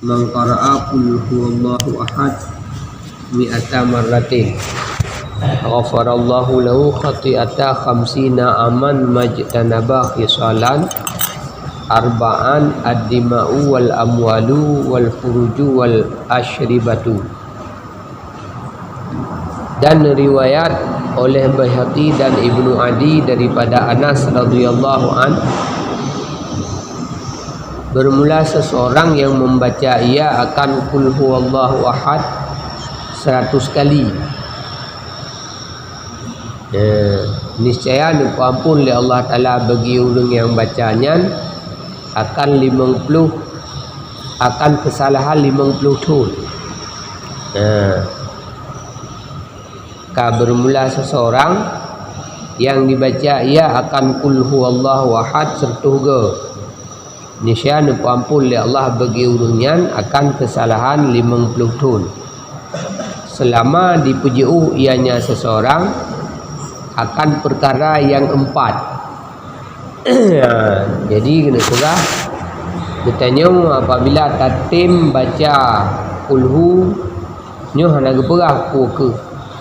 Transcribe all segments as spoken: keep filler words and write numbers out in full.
Man qara'a qul huwallahu ahad mi'ata marratin, ghafarallahu lahu khati'ata khamsina aman majtanaba khisalan arba'an, ad-dima'u wal amwalu wal furuju wal asyribatu. Dan riwayat oleh Baihaqi dan Ibnu Adi daripada Anas radhiyallahu an, bermula seseorang yang membaca ia akan qul huwallahu ahad seratus kali. Ya, niscaya neupeuampon lé Allah Taala bagi ureuëng nyang baca nyan akan limong ploh, akan keusalahan limong ploh thon. Ya. Ka bermula seseorang yang dibaca ia akan qul huwallahu ahad seratus go. Niscaya neupeuampon lé Allah bagi ureuëng nyan akan keusalahan limong ploh thon, selama dipeujiôh ianya seseorang akan peukara nyang empat. Jadi keuneuk peugah, geutanyoe apabila tatem baca qul hu, nyoe hana geupeugah peue keuh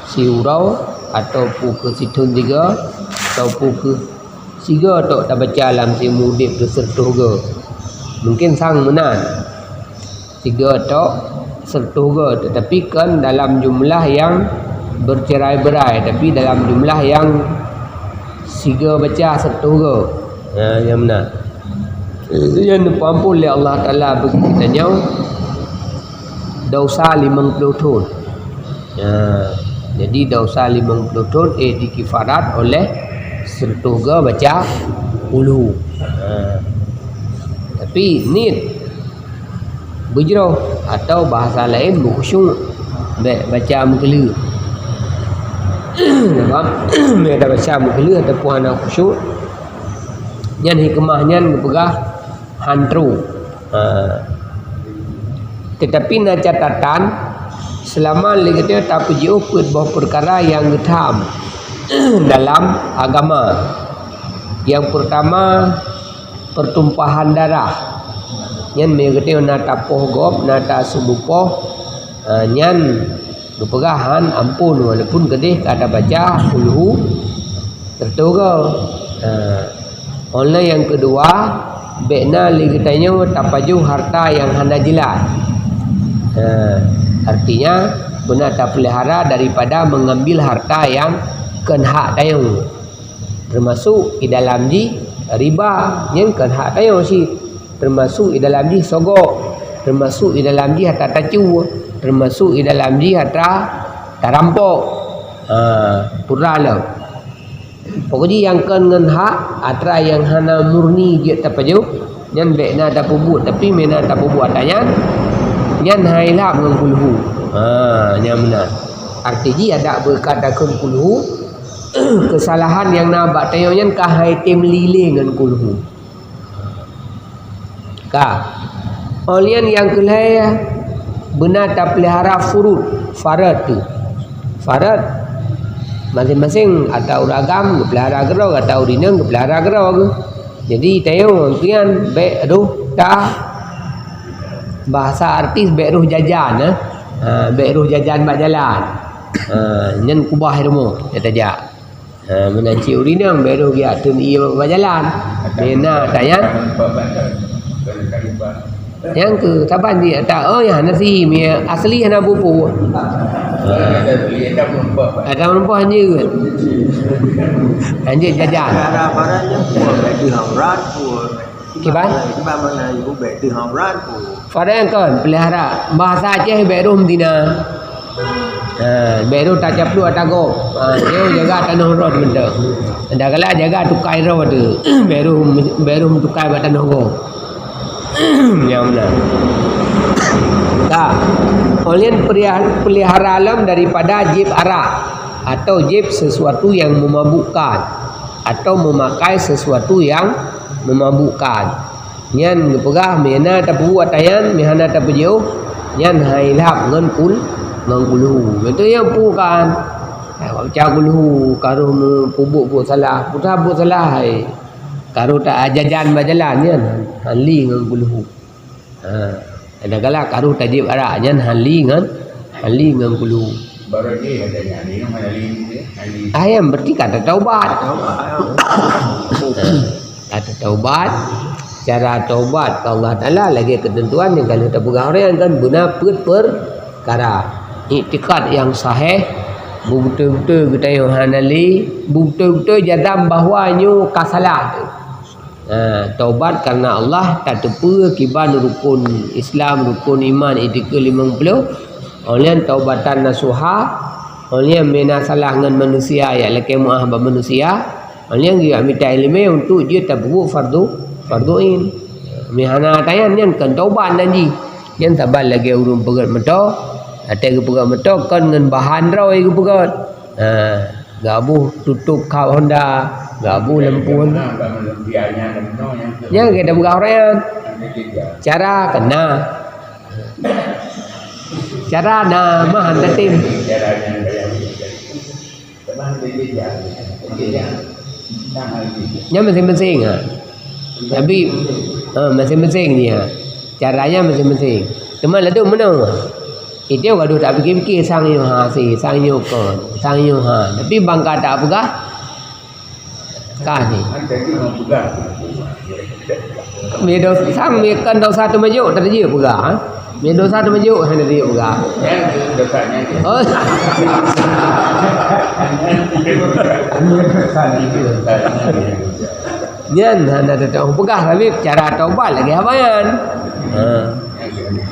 siuroe, atau peue keuh sithon sigo, atau peue keuh sigo tok tabaca lam siumu udeb teuh seratus go. Mungken sang meunan, sigo tok seratus go, tetapi kon dalam jumlah nyang bercerai-berai, tapi dalam jumlah nyang sigo baca seratus go. Ha, nyang meunan. Nyan neupeuampon lé Allah Taala bagi geutanyoe dosa limong ploh thon. Ya, jadi dosa limong ploh thon, eh, dikifarat oleh seratus go baca qul hu. Ha. Tapi niet beujroh atau bahasa laén beukhusyuk, bék baca meukeuleuek. Faham? Bék baca meukeuleuek ataupun hana khusyuk. Nyan hikmah nyan geupeugah han trok. Ha. Tetapi na catatan, selama lé geutanyoe tapeujiôh peuet boh peukara nyang geutham dalam agama. Nyang peurtama, pertumpahan darah. Nyan meunyoe geutanyoe na tapoh gob, na taseubupoh, ha, nyan geupeugah han ampon, walaupun keudeh ka tabaca qul hu seratus go. Ha. Óh lheueh nyang keudua, bék na lé geutanyoe tapajoh harta nyang hana jeulaih. Ha, artinya, beuna tapeulihara daripada mengambil harta nyang kon hak tanyoe. Teumasuk i dalam jih riba, nyan kon hak tanyoe cit. Teumasuk i dalam jih sogok, teumasuk i dalam jih atra tacue, teumasuk i dalam jih atra tarampok. Ha, pura lom. Pokok jih nyang kon ngon hak, atra nyang hana murni jeuet tapajoh, nyan bék na tapeubuet, tapi meunyo tapeubuet atra nyan, nyan hai lhab ngon qul hu. Ha, nyan meunan. Arti jih adak beukata kheun qul hu, keusalahan nyang na bak tanyoe nyan ka hai tem lilée ngon qul hu. Ka. Óh lheueh nyan nyang keulhée, beuna tapeulihara furud, farad teuh. Farad, maséng-maséng, ata ureuëng agam geupeulihara keudroe, ata ureuëng inong geupeulihara keudroe geuh. Jadi, tanyoe ngon keu nyan bék roh ta-, bahasa artis bék roh jajan, eh. Ha, bék roh jajan bak jalan. Ha, nyan kubah rumoh, ya tajak. Ha, meunan cit ureuëng inong bék roh geujak teun ié bak jalan. Meunan atra nyan. Nyang keu saban jih atra, oh, ya, nasi mi asli hana bupu. Ada meureumpah hanjeuet. Hanjeuet jajan. Barang-barang nyan pun bagi aurat pun. Kiban? Kiban mana ibu baik tu haurat tu. Fareng kon, peulihara. Bahasa Aceh bék roh meutina. Ha, bék roh tacaplu ata gob. Ha, nyoe jaga tanoh rot mantong. Anda galak jaga tukai rot tu. Bék roh, bék roh tukai bak tanoh gob. Nyang meunan. Ka. Oleh peulihara lom daripada jieb arak atau jieb sesuatu yang memabukkan atau memakai sesuatu yang memabukkan. Nyan geupeugah, meuhana tapeubuet atra nyan, meuhana tapeujiôh, nyan hai lhab ngon qul, ngon qul hu. Beutôi nyang peue kan? Hai, baca qul hu, ka roh meupeubuet buet salah, peue buet salah hai. Ka roh ta-, jajan bak jalan nyan, han li ngon qul hu. Ha. Kadang-kadang ka rôh tajép arak nyan hán lé ngon, hán lé ngon kulu. Baru lé katanya, lé ngon hán lé, hán lé. Ah, nyan berarti ka tataubat. Taubat. Ka tataubat. Cara taubat keu Allah Taala lagèe keuteuntuan nyang ka lheueh tapeugah, ureueng kan beuna peuet peukara. Iktikad nyang sahih, beubeutôi-beutôi geutanyoe hana lé, beubeutôi-beutôi jazam bahwa nyoe ka salah. Ha, taubat karena Allah, tateupeue kiban rukun Islam, rukun iman, itikeuet limong ploh. Óh lheueh taubatan nasuha, óh lheueh meuna salah ngon manusia, jak lakèe meu'ah bak manusia, óh lheueh geujak mita ileumèe untuk jeuet tapeubuet fardu, fardu ain. Meuhana tanyan nyan kon taubat nan jih. Nyan saban lagèe ureueng peugöt moto, watèe geupeugöt moto kon ngon bahan droe geupeugöt. Ha, geuboh tutôp kap honda, geuboh lampu honda. Nyan keuh tapeugah ureueng nyan. Cara keu na. Cara na mah hana tem. Nyan masing-masing, ha. Tapi, ha, masing-masing dia. Caranya masing-masing. Cuma ladôm meunoe. Itu gadoh tak pikir-pikir, sang nyoe ha, si, sang nyoe kon, sang nyoe ha. Tapi bangka tak peugah, kah ni. Mie dos-, sang mie kan dosa tu majuk, tak dia peugah, ha? Mie dosa tu majuk, hana dia peugah. Oh. Nyan hana tateupeugah, tapi cara taubat lagèe haba nyan. Ha.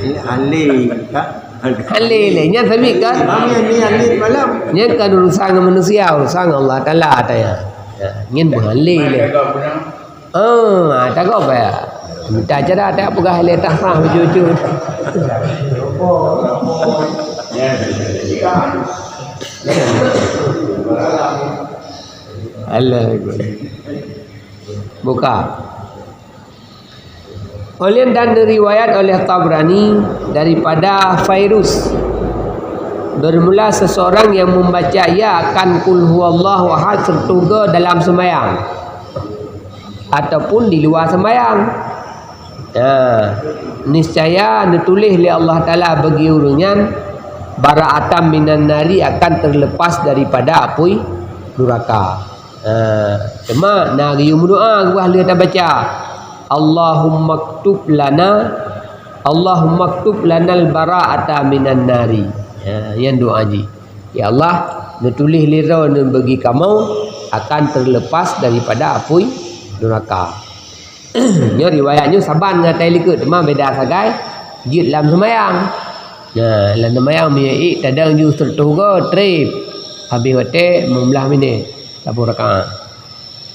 Ini ahli, tak? Ahli lé, nyan sabit kan? Kami ni ahli malam. Nyan kan urusan ngon manusia, urusan ngon Allah Taala tanya. Ya, nyan bukan ahli lé. Oh, ha, takut apa ya? Minta cara tak peugah lé tak sah cucu. Allah. Buka. Oleh dan diriwayat oleh Tabrani daripada Fairuz, bermula seseorang yang membaca ia akan Qul Huwallahu Ahad serta dalam sembahyang ataupun di luar sembahyang. Nah, niscaya neutuléh lé Allah Taala bagi ureueng nyan bara'atan minan nari, akan terlepas daripada apui nuraka. Ha, teuma na geuyue meudoa geuh lheueh tabaca, "Allahummaktub lana, Allahummaktub lanal bara'ata minan nari." Ha, nyan doa jih. Ya Allah, neutuléh lé droeneuh bagi kamoe akan terlepas daripada apui nuraka. Nyoe riwayat nyoe saban ngon tai likot, teuma beda sagai jeuet lam seumayang. Nah, lam seumayang meunyoe ék tadang ju seratus go trép. Habéh watèe limong blah minét, saboh rakaat.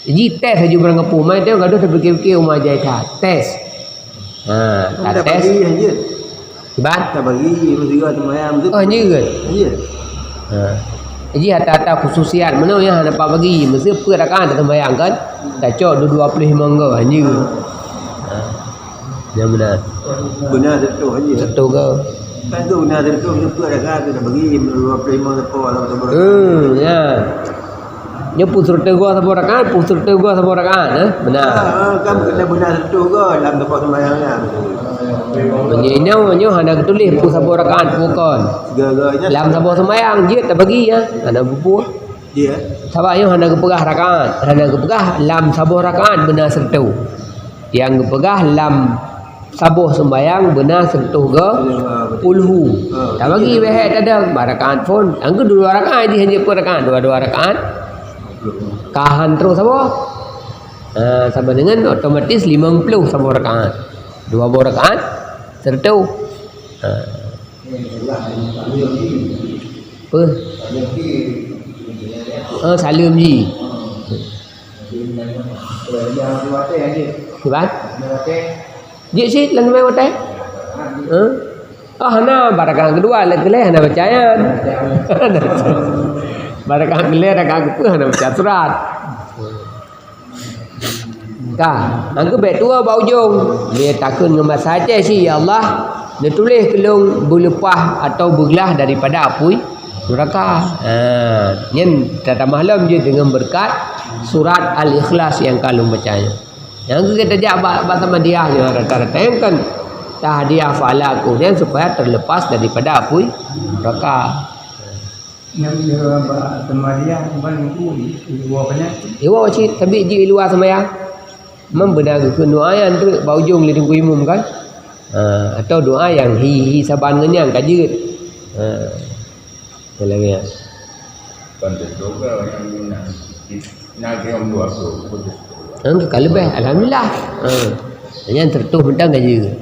Ji tes laju barang kapeue, mai teuh gadoh tapikir-pikir uma jai that. Tes. Ha, ta tes. Kiban? Tabagi, meusira seumayang tu. Oh, hanya ke? Ya. Ha. Jadi, ata-ata khususiat meunoe nyang hana pat bagi, meusira peuet rakaat taseumayang kan? Tacok dua, dua puluh lima go, hanya ke? Ha. Nyang beuna. Beuna seratus hanya. Seratus go. Kan tu beuna seratus, meusira peuet rakaat tu tabagi, dua puluh lima sapo, atau berapa? Hmm, ya. Nyoe peuet seratus go saboh rakaat, peuet seratus go saboh rakaat, eh? Beuna. Ha, ha, kan kena beuna seratus go lam saboh seumayang nyan. Nyoe, nyoe, nyoe hana geutuléh peuet saboh rakaat, peuet kon. Tiga go nyan. Lam saboh seumayang jeuet tabagi, ya. Hana geupeue. Ya. Sabab nyoe hana geupeugah rakaat, hana geupeugah lam saboh rakaat beuna seratus. Nyang geupeugah lam saboh seumayang beuna seratus go Qul Hu. Ha, tabagi beutôi. Bèk hai tadong, ba rakaat phôn. Angku dua rakaat jih, hana peuet rakaat, dua-dua rakaat. Ka han troh saboh. Ha, sama dengan otomatis limong ploh saboh rakaat. Dua boh rakaat, seratus. Ha. Peue? Oh, saleuem jih. Kiban? Jeuet cit lam seumayang watèe? Hah? Oh, hana, ba rakaat keudua, lheueh keulhèe hana baca nyan. Ba rakaat keulhèe, rakaat keupeue hana baca surat. Ka, angku bèk tuwoe bak ujong. Lé takheun ngon basa Aceh cit, "Ya Allah, neutuléh keu lôn beuleupah atau beuglah daripada apui nuraka." Ha, nyan tatamah lom jeuet deungon beureukat surat Al-Ikhlas nyang ka lôn baca nyoe. Nyang keu tajak bak, bak Samadiyah nyoe rata-rata nyang kan Tahdiah fa'ala aku nyan supaya terlepas daripada apui neraka. Nyang dia bak sembahyang ban ku iwa banyak. Iwa cit, tapi jih iluwa sembahyang. Membeuna geukheun doa nyang treuk bak ujong lé teungku imum kan? Ha, atau doa nyang hi, hi saban ngon nyang ka jeuet. Ha. Lagèe nyan. Kon teutoga nyang na. Na geuyong dua puluh. Nyang ka leubeh, alhamdulillah. Ha. Nyang teutoh mantong ka jeuet.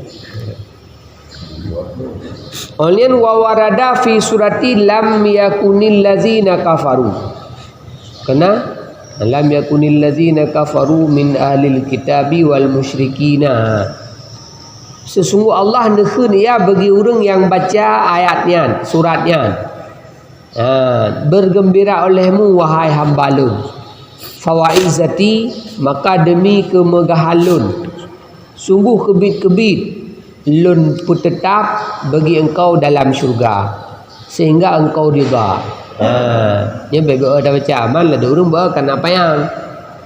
Ulin wa warada fi surati lam yakunil lazina kafaru. Kena lam yakunil lazina kafaru min ahlil kitabi wal musyrikina. Sesungguh Allah neukheun ia bagi ureuëng nyang baca ayat nyan, surat nyan. Ha, bergembira olehmu, wahai hamba lôn. Fawaizati, maka demi kemegahan lôn. Sungguh keubiet-keubiet lôn peuteutap bagi engkau dalam syurga, sehingga engkau ridha. Ha, nyan bèk-bèk tabaca, man ladôm ureuëng beuh kana panyang.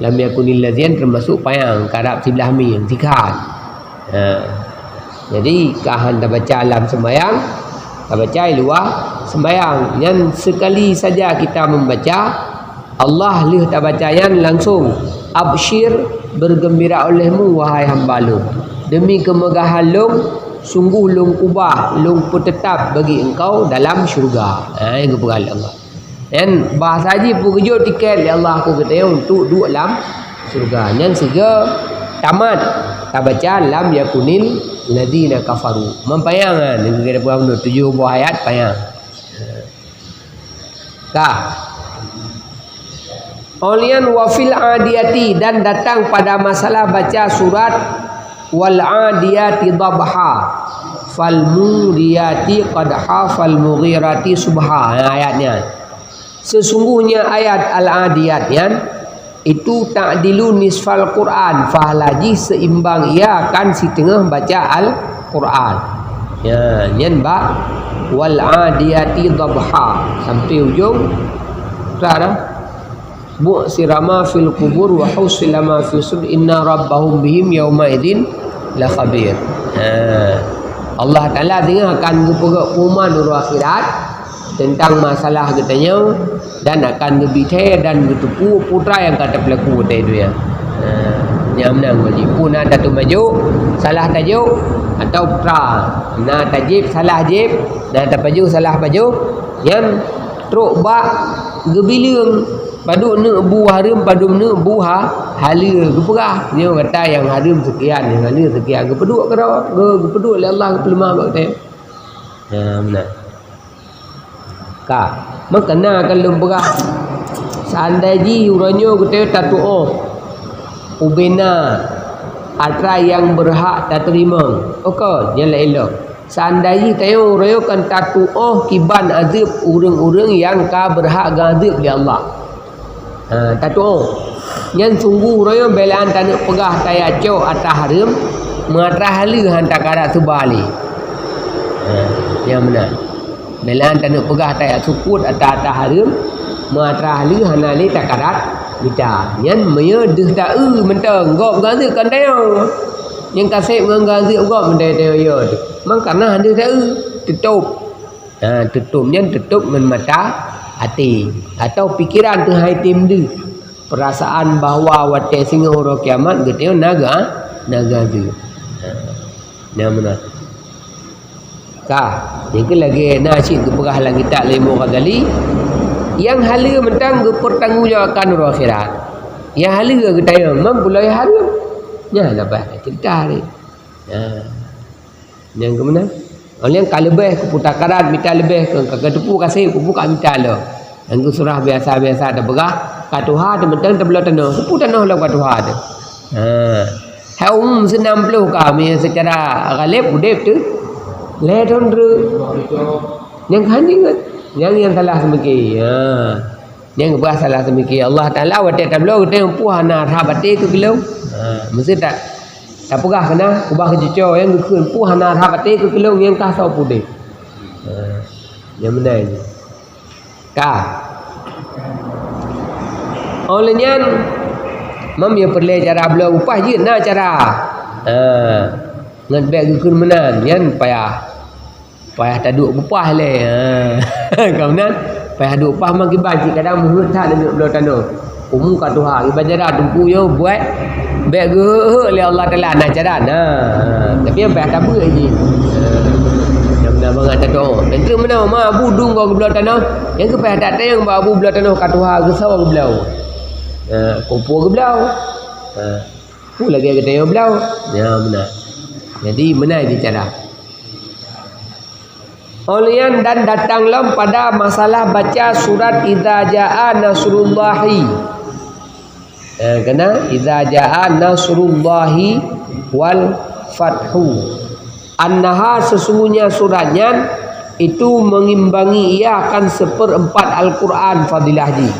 Lam yakunil lazina termasuk panyang, karab siblah mim, sikhan. Ha. Jadi, ka han tabaca lam sembahyang, tabaca i luwa sembahyang. Nyan sekali saja kita membaca, Allah lheueh tabaca nyan langsung, "Absyir, bergembira olehmu, wahai hamba lôn. Demi kemegahan lôn, sungguh lôn kubah, lôn peuteutap bagi engkau dalam syurga." Ha, nyang geupeugah lé Allah. Dan bahasa jih peugeujok tiket lé Allah keu geutanyoe untuk duek lam syurga. Nyan sigoe tamat tabaca lam yakunil ladzina kafaru. Meupanyang, ha, nyoe geupeugah tujoh boh ayat panyang. Ka. Ulian wa fil adiyati, dan datang pada masalah baca surat wal adiyati dhabha, fal muriyati qadha, fal mughirati subha. Ha, ayat nyan. Sesungguhnya ayat Al-Adiyat nyan, itu ta'dilu nisfal Qur'an, pahala jih seimbang ia akan siteungoh baca Al-Qur'an. Ya, nyan bak wal adiyati dhabha sampai ujong, ka dah. Bu'sira ma fil qubur wa husila ma fis sudur, inna rabbahum bihim yauma idzin lakhabir. Ha. Allah Taala teungoh akan geupeugah pengumuman uroe akhirat tentang masalah geutanyoe dan akan geubri thèe dan geuteupeue peue nyang ka tapeulaku watèe dunia. Ha, nyang meunan goji. Peue na tatumajuk, salah tajok, atawa peue na tajép, salah jép, na tapajoh, salah pajoh, nyan trok bak geubileung, padub neuk bu hareuem, padub neuk bu ha-, haleue geupeugah. Nyoe gata nyang hareuem seukian, nyang haleue seukian, geupeuduek keudroe, geu-, geupeuduek lé Allah geupeuleumah bak geutanyoe. Nah, meunan. Ka, meukeuna ka lôn peugah. Seandai jih uroe nyoe geutanyoe tatu'oh ubena atra nyang beurhak tateurimong, oke, nyan laén lom. Seandai jih tanyoe uroe nyoe kan tatu'oh kiban azeueb ureuëng-ureuëng nyang ka beurhak geuazeueb lé Allah. Ha, tatu'oh. Nyan sungguh uroe nyoe bèk lé han taneuk peugah tajak cok atra hareuem, meuatra haleue han takarat seuba lé. Ha, nyang meunan. Bèk lé han taneuk peugah tajak sukot atra-atra hareuem, meuatra haleue hana lé takarat mita. Nyan meunyoe deuh ta-eu mantong gob geuazeueb kan tanyoe. Nyang ka sép ngon geuazeueb gob mantong tanyoe yo teuh. Mangkana han deuh ta-eu, teutôb. Ha, teutôb nyan teutôb ngon mata até atau pikeran teuh hai tem deuh. Peurasaan bahwa watèe singoh uroe kiamat geutanyoe na geu-, na geuazeueb. Ha, nyang meunan. Ka, nyang keu lagèe na cit geupeugah lam kitab lé Imam Ghazali, nyang haleue mantong geupeurtanggong jawab akan uroe akhirat. Nyang haleue geutanyoe, man pulo nyang hareuem. Nyan leubeh ceurita tadi. Ha. Nyang keu meunan. Nyang ka leubeh keu peue takarat mita leubeh keu ka, ka teupeue kasép keu peue ka mita lom. Nyang keu surah biasa-biasa tapeugah, ka tuha teuh mantong tabloe tanoh. Teupeue tanoh lom ka tuha teuh. Ha. Hai umum seunam ploh ka, meunyoe seucara ghalib udép teuh lhèe thon treuk. Nyang ka han ingat. Nyang, nyang salah seumike. Ha. Nyang geupeugah salah seumike. Allah Taala watèe tabloe geutanyoe peue hana rhah batèe keu geulong. Ha, meuseuti ta-, tapeugah keunan, ubah keucuco nyang geukheun peue hana rhah batèe keu geulong nyang ka soe peudeh. Ha, nyang meunan nyoe. Ka. Óh lheueh nyan, mam ya peureulèe cara bloe upah jeuet na cara. Ha. Ngon bèk geukheun meunan, nyan payah, payah taduek beupah lé. Ha. Ka meunan, payah duek pah meukiban cit kadang meuheuet that neujok bloe tanoh. Umu ka tuha, iban cara teungku nyoe buet bèk geuheuet-heuet lé Allah Taala na cara na. Ha. Tapi nyang payah tabeuet jih. Ha. Nyang meunan mangat tadoa. Dan treuk meunan ma abu dum goe geubloe tanoh, nyang keu payah that tanyong bak abu bloe tanoh ka tuha geusoe geubloe. Ha, kupu geubloe. Ha. Peue lagèe geutanyoe bloe? Nyan meunan. Jadi meunan jih cara. Óh lheueh nyan dan datang lom pada masalah baca surat Idza Jaa Nasrullahi. Eh, kena Idza Jaa Nasrullahi wal Fathu. Annaha, sesungguhnya surat nyan itu mengimbangi ia akan seperempat Al-Quran fadilah jih.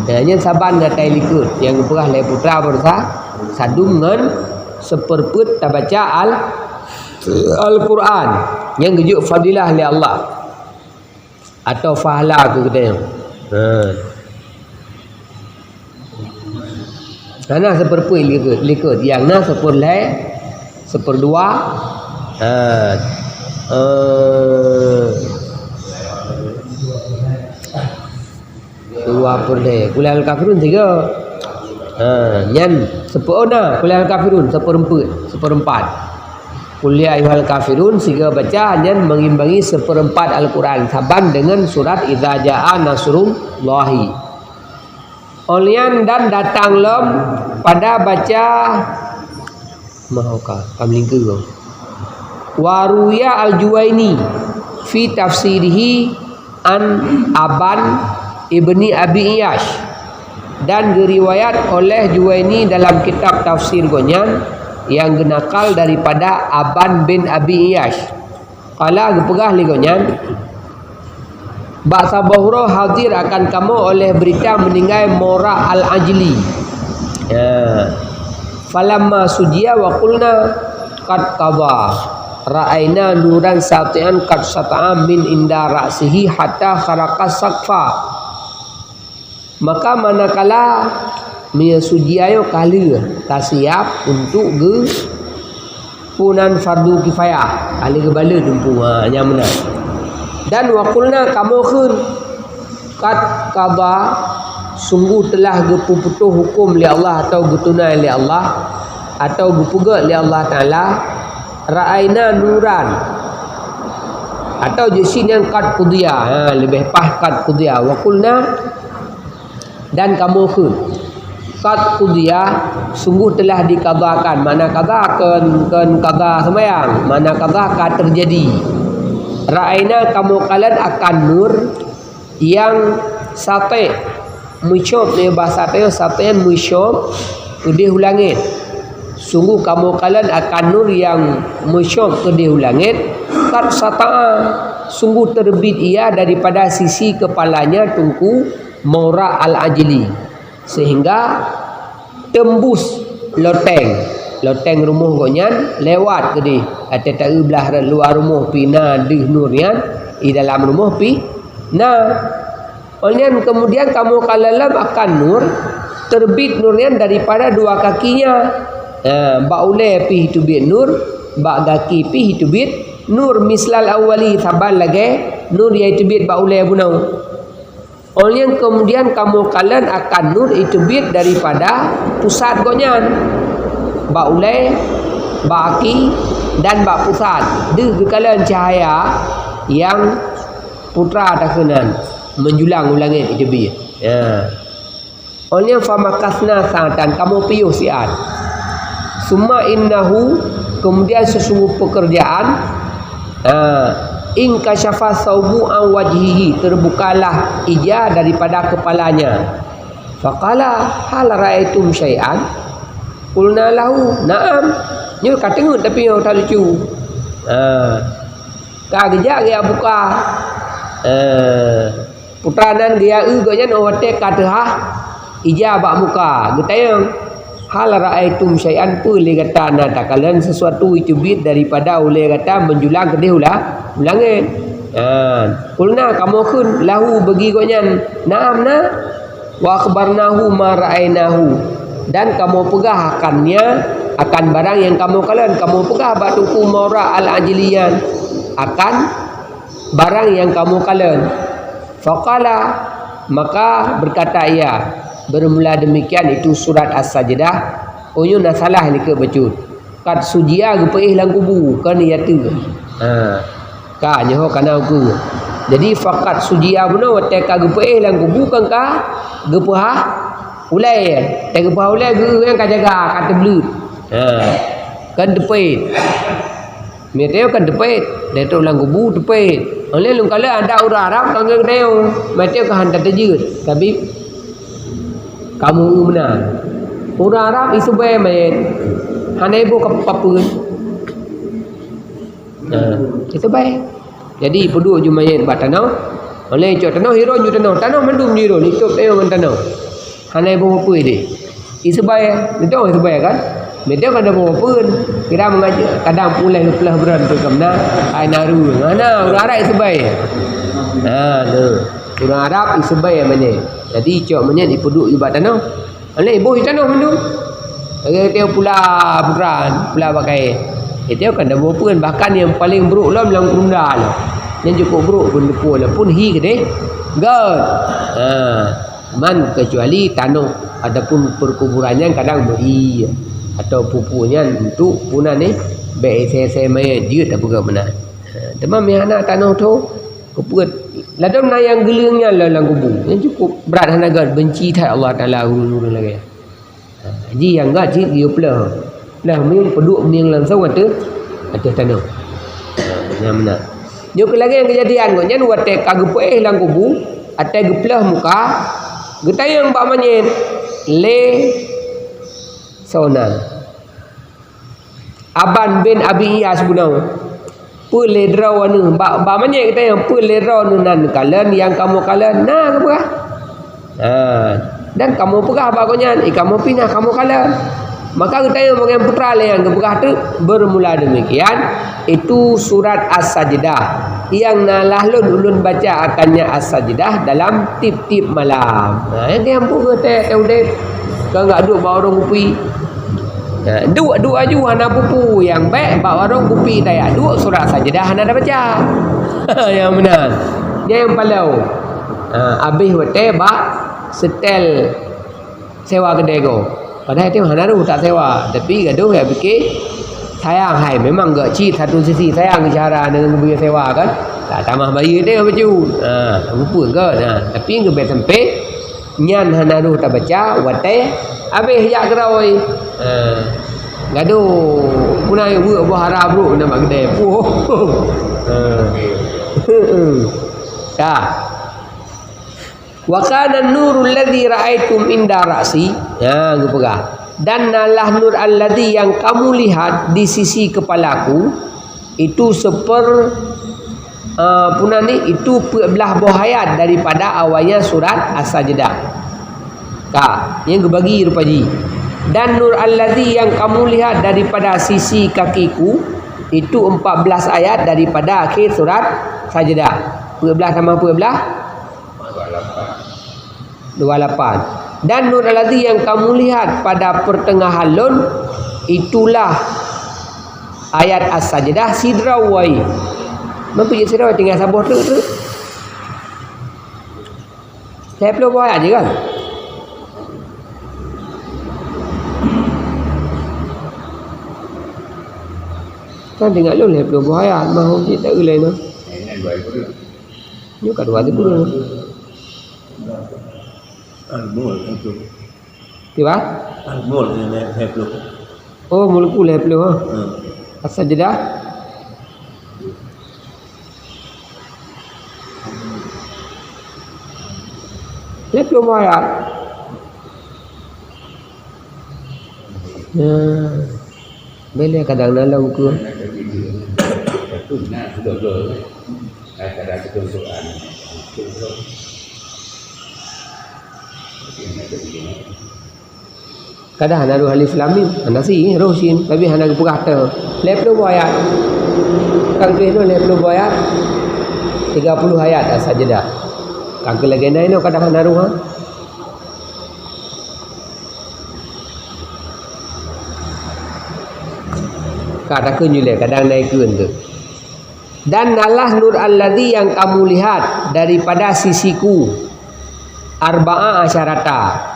Nah, nyan saban ngon tai likot nyang geupeugah lé putra beureusa sadum ngon seperpeuet tabaca Al-, Al-Quran nyang geujok fadilah lé Allah atau pahala keu geutanyoe. Ha. Hana seperpeuet likot, likot. Nyang na seperlhèe, seperdua. Ha. Eh, dua perlhèe. Qul ya ayyuhal kafirun tiga. Ha, nyan sepeu-, oh, na, Qul ya ayyuhal kafirun seperempat, seperempat. Qul ya ayyuhal kafirun sigoe baca nyan mengimbangi seperempat Al-Quran saban dengan surat Idza Jaa Nasrullahi. Óh lheueh nyan dan datang lom pada baca mahoka, ka meulingkeu. Wa ruwiya Al-Juwaini fi tafsirihi an Aban ibni Abi Iyash, dan geuriwayat oleh Juwaini dalam kitab tafsir gobnyan nyang geunakal daripada Aban bin Abi Iyash. Qala, geupeugah lé gobnyan, bak saboh uroe hadir akan kamoe oleh beurita meuninggai Murrah Al-Ajli. Ya. Falamma sujiya wa qulna qad qadha. Ra'aina nuran sati'an qad sata'a min inda ra'sihi hatta kharaqa saqfa. Maka manakala meunyoe sujiya nyoe ka lheueh, ka siap untuk geu-, peue nan fardu kifayah, ka lheueh geubalot teungku, ha, nyang meunan. Dan wa qulna, kamoe kheun, qad qadha, sungguh telah geupeuputoh huköm lé Allah atau geutunai lé Allah atau geupeugét lé Allah Taala, ra'aina nuran, atau jeuet sit nyan qad qudiya, ha, leubeh paih qad qudiya. Wa qulna, dan kamoe kheun, qad qudiya, sungguh telah dikadakan. Makna qada kon, kon qada seumayang, makna qada ka teujadi. Ra'aina, kamoe kalon akan nur nyang sati', meucôb, nyoe basa tanyoe sati' nyan meucôb keudeh u langét. Sungguh kamoe kalon akan nur nyang meucôb keudeh u langét, qad sata'a, sungguh teubiet ia daripada sisi keupalanya Teungku Murrah Al-Ajli, seuhingga teumbus loteng. Loteng rumoh gobnyan lewat keudeh, até taeu blah rot luwa rumoh pih na deuh nur nyan, di dalam rumoh pih na. Óh lheueh nyan keumudian kamoe kalon lom akan nur, teubiet nur nyan daripada dua kakinya. Ha, bak ulèe pih teubiet nur, bak gaki pih teubiet nur, mislal awwali, saban lagèe nur nyang teubiet bak ulèe bunoe. Óh lheueh nyan keumudian kamoe kalon akan nur nyang teubiet daripada pusat gobnyan, bak ulèe, bak gaki, dan bak pusat. Deuh geukalon cahya nyang putra takheun nyan, meujulang u langét nyang teubiet. Ya. Óh lheueh nyan famakasna sa'atan, kamoe piôh siat. Summa innahu, keumudian seusungguh peukeurjaan, ha, inkasyafa saubu an wajhihi, teubukalah ija daripada keupalanya. Faqala, "Hal ra'aitum syai'an?" Qulna lahu, "Na'am." Nyoe ka teungeut tapi nyoe that lucu. Ha. Ka geujak geujak buka. Ha. Putra nyan geujak eu gobnyan óh watèe ka teuhah ija bak muka, geutanyong, "Hal ra'aitum syai'an, peue lé gata na takalon sisuatu nyang teubiet daripada ulèe gata meujulang keudeh u la-, u langét?" Ha, qulna, kamoe kheun, lahu, bagi gobnyan, "Na'am, na." Wa akhbarnahu ma ra'ainahu. Dan kamoe peugah akan nya, akan barang nyang kamoe kalon. Kamoe peugah bak Teungku Murrah Al-Ajli nyan akan barang nyang kamoe kalon. Faqala, maka berkata ia, bermula demikian itu surat As-Sajdah, oh nyoe na salah likot bacut. Qad sujia geupeuéh lam kubu, kon ya tu. Ha. Ka nyoe ka na ukeue. Jadi faqad sujia bunoe watée ka geupeuéh lam kubu kan ka geupeuhah ulée. Watée geupeuhah ulée geuh nyang ka jaga, ka teubleut. Ha. Kan teupét. Meunyoe kan teupét, dari trok lam kubu teupét. Oleh lôn kalon adat ureuëng Arab kan geuteupeue. Meunyoe ka han teujeuet, tapi kamoe meunan. Ureuëng Arab iseubai manyét. Hana iboh ka papeuen. Nah, iseubai. Jadi peuduek ju manyét bak tanoh. Oleh cok tanoh hiron ju tanoh. Tanoh mandum ju hiron, itôb tanoh ngon tanoh. Hana iboh peue deh. Iseubai, beutôi iseubai kan? Beutôi kan ada boh peuen. Kira mengaji kadang pulai peuleuh beuron tu kemna, ai naru. Mana ureuëng Arab iseubai. Ha, tu. Ureuëng Arab iseubai manyét. Jadi cok manyét ipeuduek bak tanoh. Alai boh tanoh mandum. Lagée tiap pula putra, pula pakai. Itu kan dah boh peuen, bahkan yang paling buruk lom lam kurunda lom. Yang cukup buruk pun depan lah pun hi kedeh. Gad. Ha. Man kecuali tanoh ataupun perkuburan nyan kadang beri atau pupuk nyan untuk puna ni baik saya-saya maya jeuet apa ke mana. Ha, teuma meuhana tanoh tu keupeue ladom na yang geuleung nyan lam, lam kubu. Yang cukup berat hana gad benci that Allah Taala ureuëng-ureuëng lagée. Ha, ji nyang gak cit geuplah. Nah, meuieng peuduek meuieng langsung ateueh, ateueh tanoh. Ha, nyang meunan. Nyoe keu lagée nyang keujadian gobnyan watée ka geupeuéh lam kubu, ateueh geuplah muka, geutanyong bak manyét lé soe nan. Aban bin Abi Iyas bunoe. Peue lé droeneuh bak, bak manyét geutanyong, peue lé droeneuh nan kalon nyang kamoe kalon? Na geupeugah. Ha, dan kamoe peugah bak gobnyan, "Eh, kamoe pih na kamoe kalon." Maka geutanyong bak gobnyan, "Peue teuma lé nyang geupeugah teuk?" Bermula demikian, itu surat As-Sajdah, nyang na laih lôn ulôn baca akannya As-Sajdah dalam tiep-tiep malam. Ha, nyang geupeugah teuh udeb, kon gak duek bak warong kupi. Ha, duek, duek aju hana peue-peue, nyang bék bak warong kupi tajak duek surat Sajdah hana tabaca. Nyang meunan. Nyang palong. Ha, abéh watée bak seutét sewa keudée gob. Padahai teuh hana rôh tasewa, tapi gadoh nyang pike sayang hai, memang gak cit satu sisi sayang syedara deungon geupeue sewa kan. Tak tamah bayeue teuh bacut. Ha, rupa kan. Ha, tapi geubeh sampai Nyan hana rôh tabaca watée abéh jak keurôi. Ha. Gadoh puna weuek boh hara brok na bak keudée. Puh. Ha. Ka. Wa kana nurul ladzi ra'aitum inda ra'si. Ha, geupeugah. Dan nalah nur alladzi nyang kamu lihat di sisi kepalaku, itu seper, eh, puna ni, itu peuet blaih boh ayat daripada awalnya surat As-Sajdah. Ka, nyang geubagi rupa jih. Dan nur alladzi nyang kamu lihat daripada sisi kakiku, itu empat belas ayat daripada akhir surat Sajdah. Peuet blaih tamah peuet blaih? Dua lapan. Dan nur alladzi nyang kamu lihat pada pertengahan lôn, itulah ayat As-Sajdah sidroe. Meupeue jeuet sidroe tinggai saboh treuk-treuk. Lhée ploh boh ayat je kan? Kan tinggai lôn lhée ploh boh ayat, mah hom cit tak ulée noh. Nyoe ka dua teupeu. Al-Mulk itu. Tiba? Al-Mulk yang lhée ploh. Oh, Mulku lhée ploh, ha? Hmm. As-Sajdah? Lhée ploh boh ayat. Nah. Boleh kadang na lom ke? Kadang hana roh alif lam mim, hana si, roh sin, tapi hana geupeugah te. Lhée ploh boh ayat. Kan tulis tu lhée ploh boh ayat. Tiga puluh ayat As-Sajdah. Kan keu lagée na inoe kadang hana roh, ha? Ka takheun ju lé, kadang na ikheun tu. Dan nalah nur allazi nyang kamu lihat daripada sisiku, arba'a asyarata.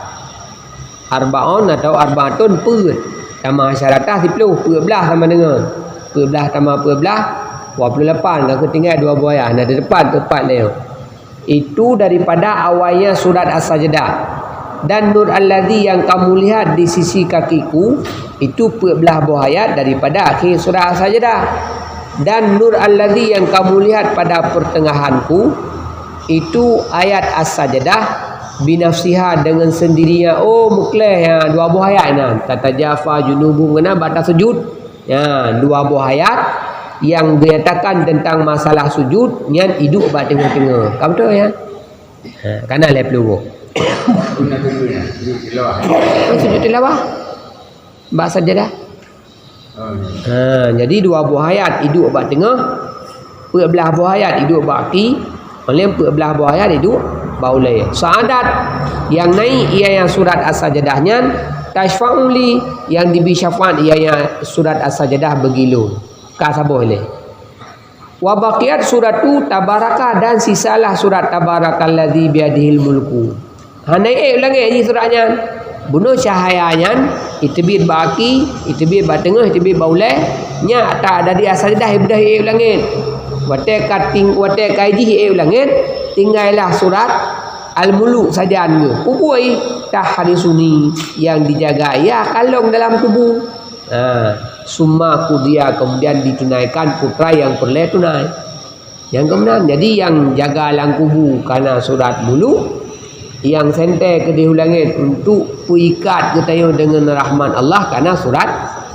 Arba'un atau arba'atun peuet. Tamah asyarata siplôh, peuet blah sama dengan. Peuet blah tamah peuet blah, dua puluh lapan. Ka tinggai dua boh ayat. Nah, di depan tepat lé. Itu daripada awalnya surat As-Sajdah. Dan nur allazi nyang kamu lihat di sisi kakiku, itu peuet blah boh ayat daripada akhir surat As-Sajdah. Dan nur allazi nyang kamu lihat pada pertengahanku, itu ayat As-Sajdah binafsiha, dengan sendirinya. Oh, meukleh, ya, dua boh ayat nyan. Tatajafa junubuhum, keunan bak tasujud. Ya, dua boh ayat nyang dinyatakan tentang masalah sujud nyan iduek bak teungoh-teungoh. Ka beutôi, ya? Ha, kana lhèe ploh boh. Guna tu ya, sujud tilawah. Oh, sujud tilawah. Bak sajadah. Oh, ya. Ha, jadi dua boh ayat iduek bak teungoh, peuet blah boh ayat iduek bak aki, Paling peuet blah boh ayat iduek bak ulèe. Sa'adat nyang naik ianya surat As-Sajdah nyan, tasyfa'u li, nyang jibi syafaat ianya surat As-Sajdah bagi lôn. Ka saboh ilèe. Wa baqiyat suratu Tabaraka, dan sisalah surat Tabarakalladzi biyadihil mulku. Hana ék u langét jih surat nyan. Bunoe cahaya nyan, iteubiet bak aki, iteubiet bak teungoh, iteubiet bak ulèe, nyan ata dari As-Sajdah ibeudôh ék u langét. Watèe ka ting-, watèe ka jih ék u langét, tinggailah surat Al-Muluk sajan geuh. Peue buet? Tahrisuni, nyang dijaga ia kalon dalam kubu. Ha, summa qudiya, kemudian ditunaikan putra nyang peureulèe tunai. Nyang keunan, jadi nyang jaga lam kubu kana surat Muluk, nyang sentée keudéh u langét untuk peuikat geutanyoe deungon rahmat Allah kana surat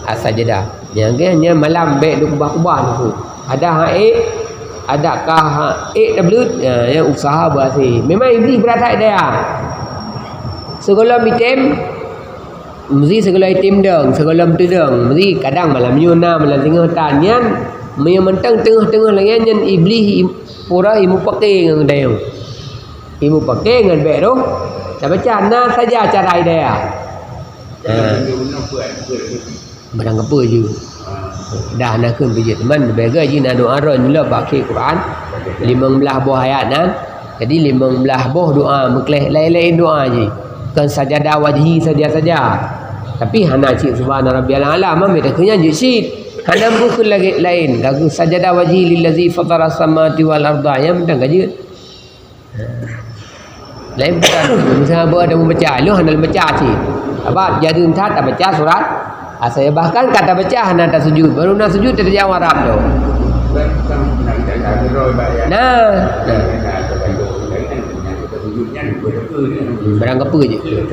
As-Sajdah. Nyang keu nyan malam bèk dikeubah-keubah nyan. Adak han ék, adak ka han ék tableuet, nyan, nyan usaha beuhasé. Memang Iblih brat that daya. Sigohlom item, Meusi sigohlom item dong, sigohlom teudong. Meusi kadang malam nyoe na, malam singoh tan. Nyan, meunyoe mantong teungoh-teungoh lagèe nyan, Iblih im-, pura imupake ngon geutanyoe. Imupake ngon bèk roh tabaca, na saja cara hidayah. Ha. Barang gapeue jeuet. Dah na kheun peujeuet teuma, leubeh gét jih na doa droe nyoe lom bak akhé Quran, limong blaih boh ayat nyan. Jadi, limong blaih boh doa meukleh, laén-laén doa jih. Kon sajada wajhi saja-saja. Tapi hana cit subhana rabbiyal a'la, mami dah keu nyan jeuet cit. Hana bukon lagèe laén, ka kheun sajada wajhi lillazi fataras samawati wal arda, nyan mantong ka jeuet. Laén bukan, misalnya, bah ada membaca, lu hana baca cit. Sabab jareung that tabaca surat As-Sajdah. Bahkan ka tabaca hana tasujud, baru na sujud tajak Arab tu. Nah, nah. Barang gapeue jeuet.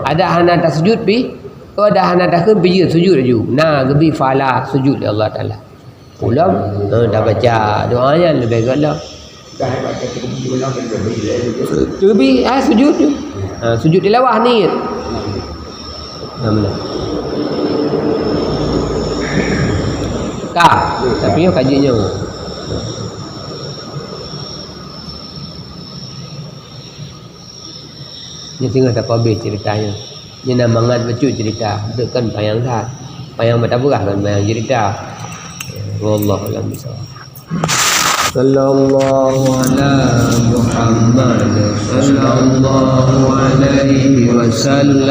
Adak hana tasujud pih, oh, adak hana takheun pih jeuet sujud laju. Na geubi pahala sujud lé Allah Taala. Ulôn, eh, dah baca doa nyan leubeh gét lom. Teubi, ah, sujud tu. Ha, sujud tilawah niet. Alhamdulillah. Ka, tapi nyoe ka jeuet nyoe. Nyoe teungoh tapeuhabéh ceurita nyoe. Nyoe na mangat bacut ceurita, beutôi kon panyang that. Panyang mata beurah kon panyang ceurita. Wallahu a'lam bishawab. Sallallahu ala Muhammad, sallallahu alaihi wasallam.